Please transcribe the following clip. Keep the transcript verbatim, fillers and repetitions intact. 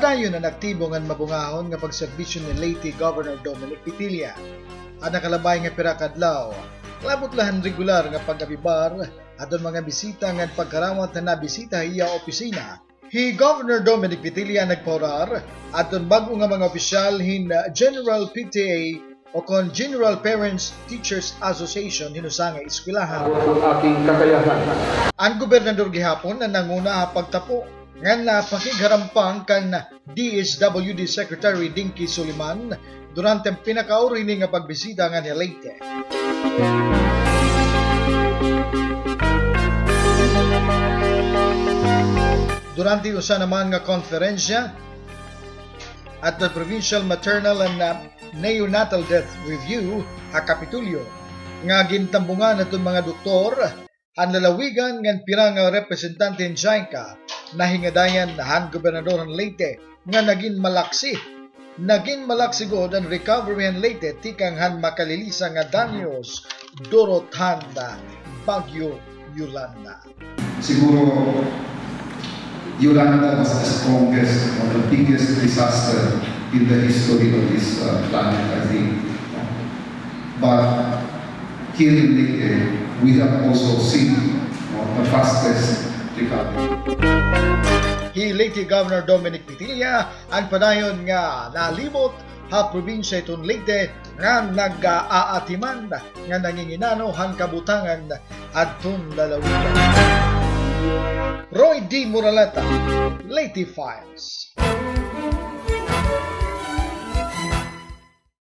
Dayon an aktibo ngan mabungahon nga pagserbisyo ni Leyte Governor Dominic Petilla. An nakalabay nga pira ka adlaw, labot la han regular nga pag-abibar adton mga bisita ngan pagkarawat han nabisita ha iya opisina, hi Governor Dominic Petilla nagpahurar adton bag-o nga mga opisyal hin General P T A o kon General Parents Teachers Association hin usa nga eskwelahan. An gobernador gihapon an nanguna ha pagtapo ngan napakigharampang kan D S W D Secretary Dinky Soliman durante an pinakauro hini nga pagbisita nganhi ha Leyte. Durante usa naman nga konferensya adton Provincial Maternal and, ah, Neonatal Death Review ha Kapitolyo nga gintambungan adton mga doktor han lalawigan ngan pira nga representante hin JICA, nahingadayan han gobernador han Leyte nga nagin malaksi, nagin malaksi gud an recovery han Leyte tikang han makalilisa nga danyos durot han Bagyo Yolanda. Siguro, Yolanda was the strongest or the biggest disaster in the history of this, uh, planet, I think. But here in Leyte, we have also seen, uh, the fastest recovery. Hi Leyte Governor Dominic Petilla an padayon nga nalibot ha probinsya hiton Leyte nga nag-aatiman nga nanginginano han kabutangan hadton lalawigan. Roy D Moralata, Leyte Files.